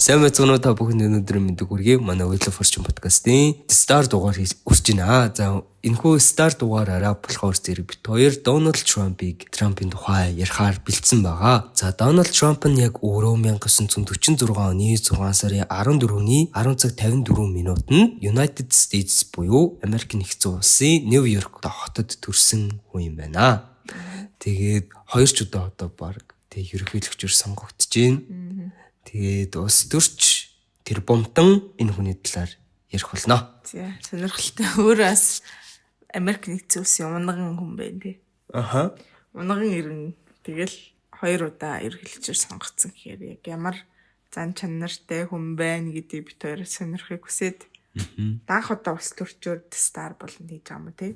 Сайн байцгаана уу, та бүхэнд өнөөдрийн мэндийг хүргэе. Манай Wheel of Fortune podcast-ийн Star дугаар хүрч байна. За, энэхүү Star дугаараараа болохоор зэрэг бид хоёр Дональд Трампыг, Трампын тухай ярихаар бэлдсэн байгаа. За, Дональд Трамп нь яг өөрөө 1946 оны 6 сарын 14-ний 10 цаг 54 минутанд United States буюу Америк нэгдсэн улсын Нью Йорк хотод төрсэн хүн юм байна. Тэгээд хоёр ч удаа одоо баг тэг ерөнхийлөгчөөр сонгогдож байна. Тэгээд улс төрч тэрбумтан энэ хүний талаар ярих болно. За, сонирхолтой. Өөрөө бас Америк нэгдсэн улсын унаган хүн байна тий. Аха. Унаган иргэн, тэгэл хоёр удаа ерөнхийлөгчөөр сонгогдсон гэхээр яг ямар зан чанартай хүн байна гэдгийг бид хоёр сонирхыг хүсээд анх удаа улс төрчөөр star болно гэж байгаа юм тий.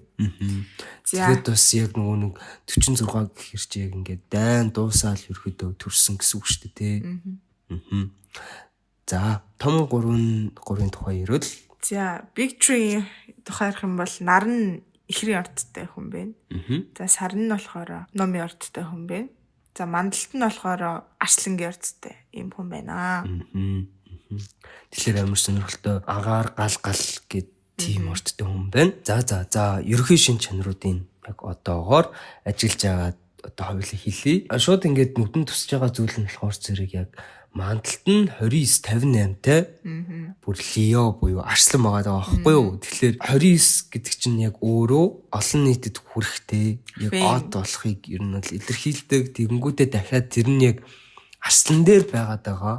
Тэгээд бас яг нөгөө нэг 46 гэхэр чи яг ингээд дайн дуусаал ерөөдөө төрсөн гэсэн үг шүү дээ тий. За, том гурвын тухай ярил. За, Big Three тухай ярих юм бол нар нь ихрийн ордтой хүн байна. За, сар нь болохоор номын ордтой хүн байна. За, мандалт нь болохоор арслангийн ордтой ийм хүн байна. Тэгэхээр амар сонирхолтой агаар гал гал гэд тийм ордтой хүн байна. За, ерөнхий шин чанаруудын яг одоогоор ажиллаж байгаа одоо хоёулаа хэлье. Шууд ингээд нүдэн тусаж байгаа зүйл нь болохоор зэрэг яг мандалт нь 29 58-тай бүр Лео буюу арслан байгаа даа байхгүй юу. Тэгэхээр 29 гэдэг чинь яг өөрөө олон нийтэд хүрэхтэй, яг од болохыг ер нь бол илэрхийлдэг. Тэгэнгүүтээ дахиад тэр нь яг арслан дээр байгаад байгаа.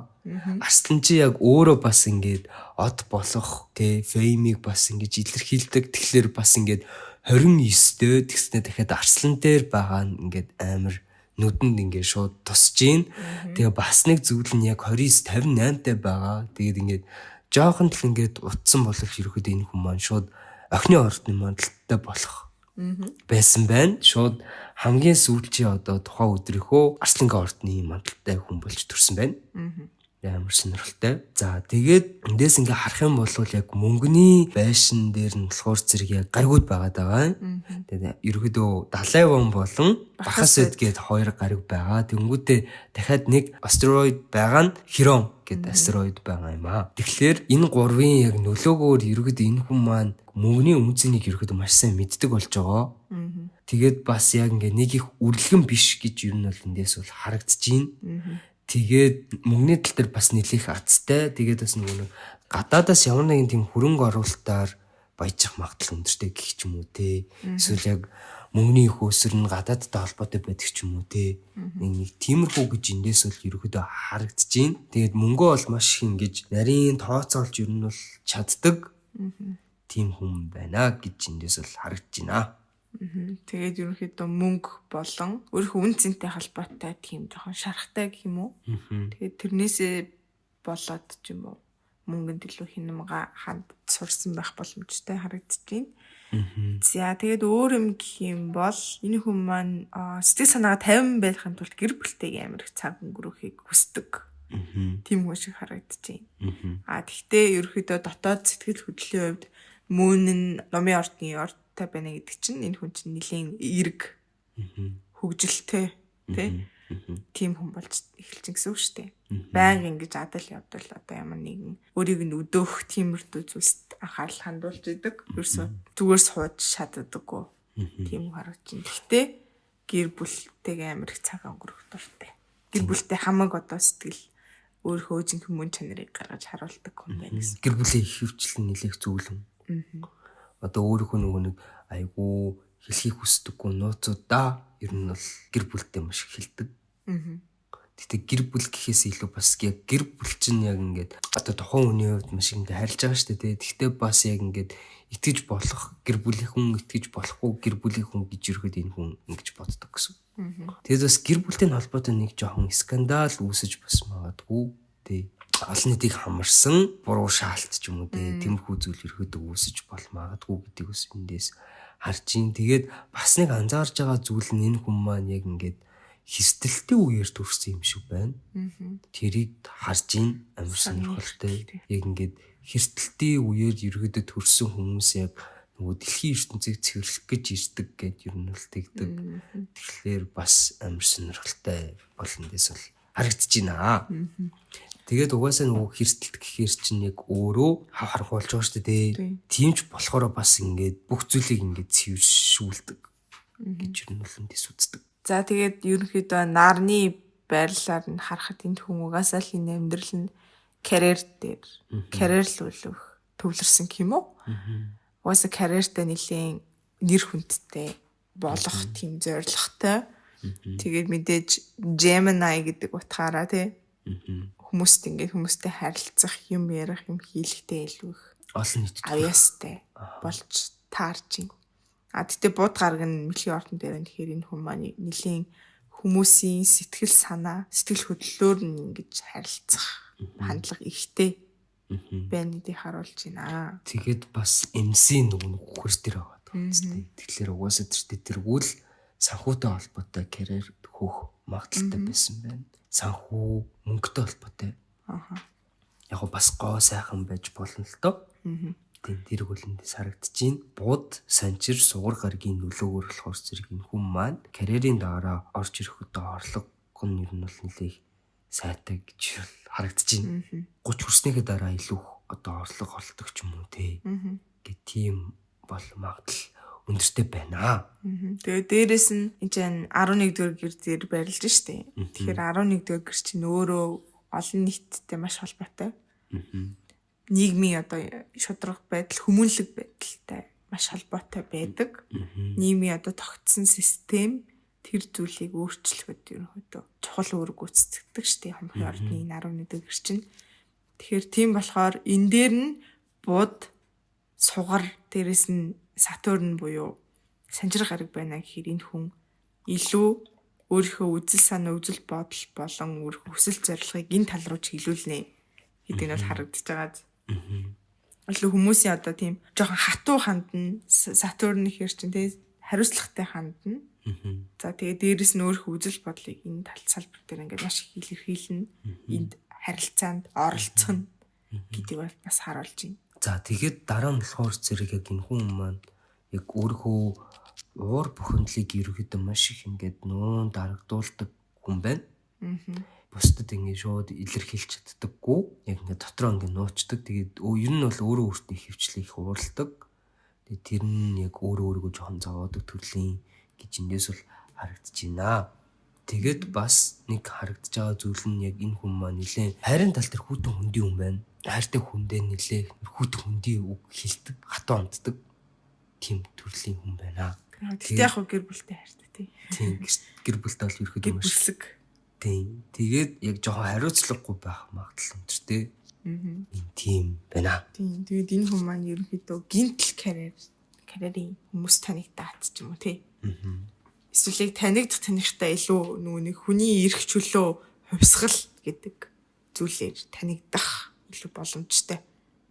Арслан чи яг өөрөө бас ингээд од болох тэ fame-ийг бас ингэж илэрхийлдэг. Тэгэхээр бас ингээд 29-дөө тэгснэ дахиад арслан дээр байгаа нь ингээд амар нүдэнд ингээд шууд тусж гин. Тэгээ бас нэг зүйл нь яг 29 58-тай байгаа. Тэгээд ингээд жоохон л ингээд утсан бол ерөөхдөө энэ хүн маань шууд охины ордны мандалтай болох байсан байна. Шууд хамгийн сүүлчийн одоо тухайн өдрийнхөө Арслангийн ордны мандалтай хүн болж төрсэн байна. Амар сонирхолтой. За, тэгээд эндээс ингээ харах юм бол яг мөнгөний байшин дээр нь болохоор зэрэг яг гаригууд байгаад байгаа. Тэгээд ерөөдөө Далай вон болон Бархасэд гээд хоёр гариг байгаа. Тэнгүүтээ дахиад нэг астероид байгаа нь Хирон гээд астероид байгаа юм аа. Тэгэхээр энэ гурвын яг нөлөөгөөр ерөөдөө энэ хүн маань мөнгөний үнэ цэнийг ерөөдөө маш сайн мэддэг болж байгаа. Тэгээд бас яг ингээ нэг их үрлэгэн биш гэж ер нь бол эндээс бол харагдаж байна. Тэгээд мөнгөний тал дээр бас нэлээх азтай. Тэгээд бас нөгөө нэг гадаадаас ямар нэгэн тийм хөрөнгө оруулалтаар баяжих магадлал өндөртэй гэх ч юм уу те. Эсвэл яг мөнгөний их өсөр нь гадаадтай холбоотой байдаг ч юм уу те. Нэг тиймэрхүү гэж эндээс бол ерөөхдөө харагдаж байна. Тэгээд мөнгөө бол маш их ингэж нарийн тооцоолж ер нь бол чаддаг. Тийм хүн байна гэж эндээс бол харагдаж байна. Тэгээд ерөнхийдөө мөнгө болон өөрийнхөө үн цэнтэй холбоотой тийм жоохон шарахтай гэх юм уу. Тэгээд тэрнээсээ болоод ч юм уу мөнгөнд илүү хинамга ханд сурсан байх боломжтой харагдаж байна. За, тэгээд өөр юм гэх юм бол энэ хүн маань сэтгэл санаагаа 50 байхын тулд гэр бүлтэйгээ амар их цаг өнгөрөөхийг хүсдэг. Тийм хүн шиг харагдаж байна. А тэгтээ ерөнхийдөө дотоод сэтгэл хөдлөлийн хувьд мөн нь номын ордны ордтой байна гэдэг чинь энэ хүн чинь нэлээн эерэг, хөгжилтэй тий тийм хүн болж эхэлж гэсэн үг шүү дээ. Байнга ингэж адал явдал одоо ямар нэгэн өөрийг нь өдөөх тиймэрхүү зүйлсд анхаарал хандуулж идэг. Ерөөсөө зүгээр сууж чаддаггүй. Тийм харагдаж байна. Гэхдээ гэр бүлтэйгээ амар их цаг өнгөрөх дуртай. Гэр бүлтэй хамаг одоо сэтгэл өөрийнхөө жинхэнэ мөн чанарыг гаргаж харуулдаг хүн байна гэсэн. Гэр бүлийн ихэвчлэн нэлээх зөвлөн. Одоо өөрийнхөө нөгөө нэг айгуу хэлхийг хүсдэггүй нууцудаа ер нь бол гэр бүлтэй маш их хэлдэг. Гэтэ гэр бүл гэхээс илүү бас яг гэр бүл чинь яг ингээд одоо тухайн хүний хувьд маш их ингээд харилж байгаа шүү дээ. Тэгтээ бас яг ингээд итгэж болох гэр бүлийн хүн, итгэж болохгүй гэр бүлийн хүн гэж ерөөд энэ хүн ингэж боддог гэсэн. Тэгээд бас гэр бүлтэй холбоотой нэг жоохон скандал үүсэж бас магадгүй. Тэ олон нийтийг хамарсан буруу шаалт ч юм уу тэ тиймэрхүү зүйл ерөөдөө үүсэж бол магадгүй гэдгийг бас эндээс харж ин. Тэгээд бас нэг анзаарж байгаа зүйл нь энэ хүн маань яг ингээд хэртэлтийн үеэр төрсэн юм шиг байна. Тэрийг харж ин, амар сонирхолтой. Яг ингээд хэртэлтийн үеэр ерөөдөө төрсэн хүмүүс яг нөгөө дэлхийн ертөнцийг цэвэрлэх гэж ирдэг гэд ер нь л тэгдэг. Тэгэхээр бас амар сонирхолтой бол эндээс бол харагдаж байна. Тэгээд угаасаа нөгөө хэртэлт гэхээр чинь яг өөрөө хав харгуулж байгаа шүү дээ. Тийм ч болохоор бас ингээд бүх зүйлийг ингээд цэвэршүүлдэг гэж ер нь бол эндээс үздэг. За тэгээд ерөнхийдөө нарны байрлалаар нь харахад энэ хүн угаасаа л энэ амьдрал нь карьер дээр карьер л үлэх төвлөрсөн гэх юм уу? Угаасаа карьертай нэлээд нэр хүндтэй болох тийм зорилготой. Тэгээд мэдээж Gemini гэдэг утгаараа тий хүмүүст ингээд хүмүүстэй харилцах, юм ярих, юм хийлэгтэй илүү их олон нийтэд авьяастай болж таарч байна. А тэгтээ бууд гараг нь мэлхийн ордон дээр нь тэгэхээр энэ хүн маань нэлийн хүмүүсийн сэтгэл санаа, сэтгэл хөдлөлөөр нь ингэж харилцах хандлага ихтэй байна гэдгийг харуулж байна. Тэгээд бас MC нөгөө хөрс дээр байгаа даа. Тэгэхээр угаасаа тэр тэргүүл санхүүтэй холбоотой карьер хөөх магадлалтай байсан байна. Санхүү мөнгөтэй холбоотой. Аха. Яг го бас гоо сайхан байж болно л доо. Тийм тэрэг бол эндээс харагдаж байна. Бууд, санчир, сугар гаргийн нөлөөгөөр болохоор зэрэг энэ хүн маань карьерийн дараа орж ирэх одоо орлого нь ер нь бол нэлээх сайтай гэж харагдаж байна. 30 хүрснийхээ дараа илүү одоо орлого олдог ч юм уу те. Гэ тийм бол магадлал өндөртэй байна. Тэгээ дээрэс нь энэ чинь 11 дугаар гэр дээр байрлаж штэ. Тэгэхээр 11 дугаар гэр чинь өөрөө олон нийттэй маш холбоотой. Нийгмийн одоо шударга байдал, хүмүүнлэг байдалтай маш холбоотой байдаг. Нийгмийн одоо тогтсон систем тэр зүйлийг өөрчлөхөд ерөнхийдөө чухал үүрэг гүйцэтгэдэг штэ. Хомхын ордны 11 дугаар гэр чинь. Тэгэхээр тийм болохоор энэ дээр нь бууд, сугар, дээрэс нь Сатурн буюу санчир гараг байна гэхээр энэ хүн илүү өөрийнхөө үзэл санаа, үзэл бодол болон өөрийнхөө хүсэл зорилгыг энэ тал руу чиглүүлнэ гэдэг нь бол харагдаж байгаа. Илүү хүмүүсийн одоо тийм жоохон хатуу хандна. Сатурн гэхэр чинь тий хариуцлагатай хандна. За тэгээ дээрэс нь өөрийнхөө үзэл бодлыг энэ тал салбар дээр ингээд маш их илэрхийлнэ. Энд харилцаанд оролцоно гэдгийг бол бас харуулж байна. За тэгээд дараа нь болохоор зэрэг яг энэ хүн маань яг өөрийнхөө уур бухимдлыг ерөөхдөө маш их ингээд нуун дарагдуулдаг хүн байна. Бусдад ингээд шууд илэрхийлж чаддаггүй. Яг ингээд дотроо ингээд нуучдаг. Тэгээд ер нь бол өөрөө өөртөө хөвчлээ их уурладаг. Тэгээд тэр нь яг өөрөө өөрийгөө жоохон зовоодог төрлийн гэж эндээс бол харагдаж байна. Тэгээд бас нэг харагдаж байгаа зүйл нь яг энэ хүн маань нэлээд хайрын тал дээр хүйтэн хөндий хүн байна. Хайртай хүндээ нэлээд хүйтэн хөндий үг хэлдэг, хатуу ханддаг тийм төрлийн хүн байна. Тэгтээ яг гэр бүлтэй хайртай тий. Тийм гэр бүлтэй бол ерөөхдөө маш бүлсэг. Тийм. Тэгээд яг жоохон хариуцлагагүй байх магадлал өндөртэй. Аа. Тийм байна. Тийм. Тэгээд энэ хүн маань ерөнхийдөө гинтл карьерийн хүмүүс танигдаад ч юм уу тий. Аа. Эсвэл яг танигдах танихтаа илүү нөгөө нэг хүний эрх чөлөө хувьсгал гэдэг зүйлээр танигдах илүү боломжтой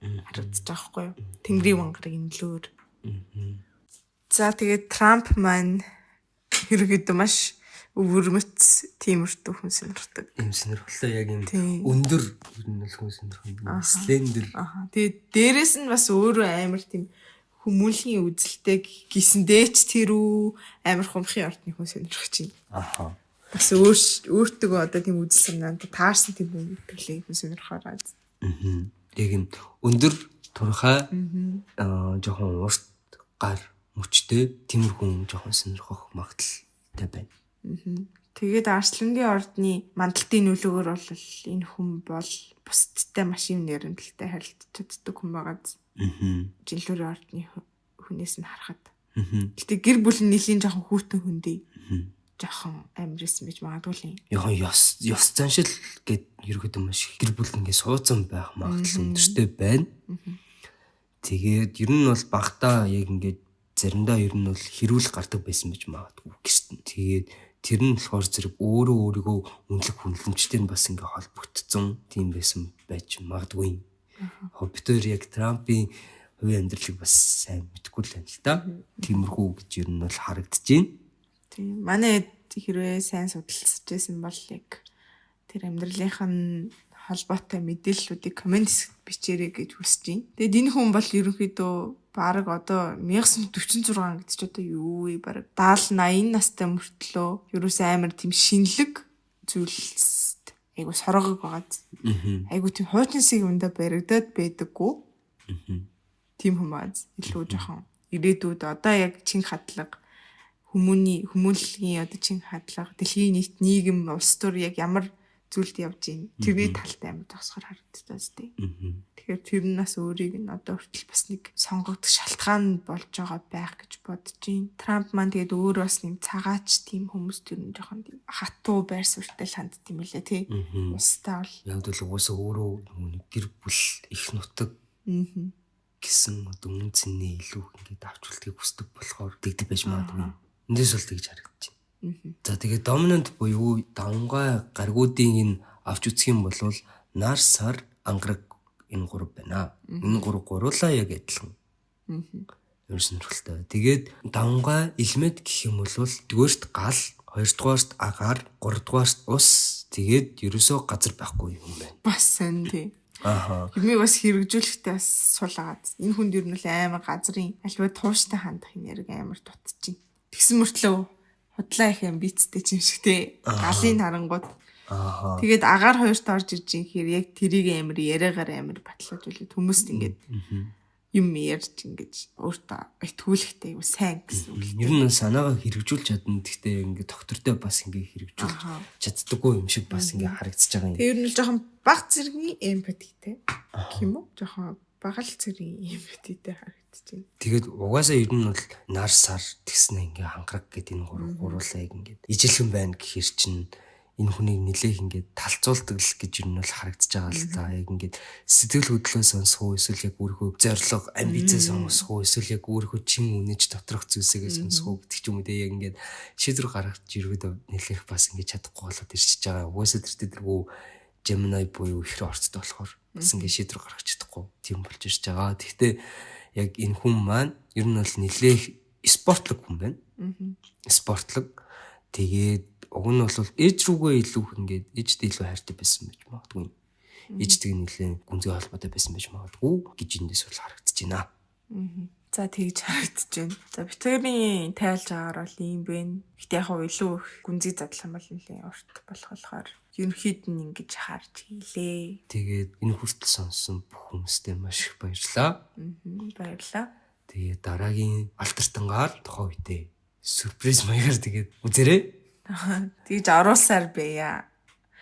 харагдаж байгаа байхгүй юу? Тэнгэрийн вангарыг нөлөөр. За тэгээд Трамп маань ерөнхийдөө маш өвөрмөц тиймэрхүү хүн сонирхдаг. Ийм сонирхолтой яг юм өндөр ер нь бол хүн сонирхол. Слендер. Аха. Тэгээд дээрэс нь бас өөрөө амар тийм хүмүүнлэгийн үзэлтэй гисэндээ ч тэр үү амар хумхын ордны хүн сонирхож байна. Аха. Бас өөртөө одоо тийм үзэл санаанд таарсан тийм хүн төрлийн хүн сонирхоор аа. Яг юм өндөр турхай жоохон урт гар мөчтэй тиймэрхүү жоохон сонирхох магадлалтай байна. Тэгээд Арслангийн ордны мандалтын нөлөөгөөр бол энэ хүн бол бусдтай маш юм нэрэмдэлтэй харилцаж чаддаг хүн байгаа. Жинлүүрийн ордны хүнээс нь харахад. Гэтэ гэр бүл нь нэлийн жоохон хүүтэн хүндий. Жоохон амирсан байж магадгүй л юм. Яхан ёс заншил гэд ерөөдөө маш их гэр бүл ингээ сууцсан байх магадлал өндөртэй байна. Тэгээд ер нь бол багтаа яг ингээд заримдаа ер нь бол хэрүүл гардаг байсан байж магадгүй гэрт. Тэгээд тэр нь болохоор зэрэг өөрөө өөрийгөө үнэлэх хүнлэмжтэй нь бас ингээ холбогдсон тийм байсан байж магадгүй. Бид хоёр яг Трампын хувийн амьдралыг бас сайн мэдэхгүй л байна л да. Тиймэрхүү гэж ер нь бол харагдаж байна. Тийм. Манай хэрвээ сайн судалсаж байсан бол яг тэр амьдралынх нь холбоотой мэдээллүүдийг коммент хэсэгт бичээрэй гэж хүсэж байна. Тэгээд энэ хүн бол ерөнхийдөө бараг одоо 1946 гэдэг чи одоо юу вэ? Бараг 70 80 настай мөртлөө ерөөсөө амар тийм шинэлэг зүйлсд Айгу соргог байгааз. Айгу тийм хуучинсыг юмдаа баригдаад байдаггүй. Тийм хүмүүс илүү жоохон ирээдүйд одоо яг чин хадлага хүмүүний хүмүүнлэгийн одоо чин хадлага дэлхийн нийт нийгэм улс төр яг ямар зүйлд явж гин тэрний талд амар зогсохоор харагддаг зү. Тэгэхээр тэр нь бас өөрийг нь одоо хүртэл бас нэг сонгогдох шалтгаан болж байгаа байх гэж бодож гин. Трамп маань тэгээд өөр бас нэг цагаач тийм хүмүүс тэр нь жоохон тийм хатуу байр суурьтай л хандд юм лээ тий. Устай бол Яг л угаасаа өөрөө нөгөө гэр бүл их нутаг гэсэн одоо үнэн цэнээ илүү ингээд авч үлдгийг хүсдэг болохоор тэгдэг байж магадгүй. Эндээс бол тэгж харагдаж байна. За тэгээд доминант буюу давмгай гаргуудын энэ авч үзэх юм бол нар сар ангараг энэ гурав байна. Энэ гурав гуруулаа яг адилхан. Ер сонирхолтой. Тэгээд давмгай элемент гэх юм бол дэгээрт гал, хоёрдугаарт агаар, гуравдугаарт ус, тэгээд ерөөсөө газар байхгүй юм байна. Бас сайн тий. Ааха. Юмыг бас хэрэгжүүлэхдээ бас сул агаад. Энэ хүнд ер нь л амар газрын альва тууштай хандах юм яриг амар дутчихээн. Тэгсэн мөртлөө худлаа их амбицтай юм шиг тий. Галын харангууд. Ааха. Тэгээд агаар хоёрт орж ирж юм хэр яг тэрийг амар яриагаар амар батлаж үлээд хүмүүст ингээд юм ярьж ингэж өөртөө итгүүлэхтэй аюу сайн гэсэн үг. Ер нь санаагаа хэрэгжүүлж чадна. Гэхдээ ингээд доктортой бас ингээд хэрэгжүүлж чаддаггүй юм шиг бас ингээд харагдаж байгаа юм. Тэр ер нь л жоохон баг зэргийн эмпатитэй гэх юм уу? Жоохон багал зэргийн эмпатитэй харагдаж байна. Тэгээд угаасаа ер нь бол нар сар тэгснэ ингээ хангараг гэдэг энэ гурав гуруулаа яг ингээд ижилхэн байна гэхэр чинь энэ хүнийг нилээх ингээд талцуулдаг л гэж ер нь бол харагдаж байгаа л та. Яг ингээд сэтгэл хөдлөлөө сонсох уу эсвэл яг өөрийнхөө зорилго амбицээ сонсох уу эсвэл яг өөрийнхөө чин үнэж доторх зүйлсээ сонсох уу гэдэг ч юм уу те. Яг ингээд шийдвэр гаргаж ирэхэд нилээх бас ингээд чадахгүй болоод ирчихэж байгаа. Угаасаа тэр тэргүй Gemini буюу ихэр орцтой болохоор бас ингээд шийдвэр гаргаж чадахгүй тийм болж ирж байгаа. Гэхдээ яг энэ хүн маань ер нь бол нилээх спортлог хүн байна. Спортлог. Тэгээд уг нь бол ээж рүүгээ илүү ингээд ээжтэй илүү хайртай байсан байж магадгүй. Ээжтэйг нэлээд гүнзгий холбоотой байсан байж магадгүй гэж эндээс бол харагдаж байна. За тэгж харагдаж байна. За бит хоёрын тайлж байгаагаар бол ийм байна. Гэтэ яг хав илүү их гүнзгий задлах юм бол нэлээд урт болох болохоор ерөнхийд нь ингэж харж хийлээ. Тэгээд энэ хүртэл сонссон бүх хүмүүстээ маш их баярлалаа. Баярлалаа. Тэгээд дараагийн алтартангаар тухайн үедээ сюрприз маягаар тэгээд үзээрэй. Тэгж оруулсаар байя.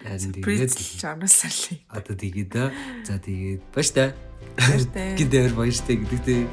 Тэгээд оруулсаар лээ. Одоо тэгээд за тэгээд баяр та. Баяртай. Гинээр баяртай гэдэг тий.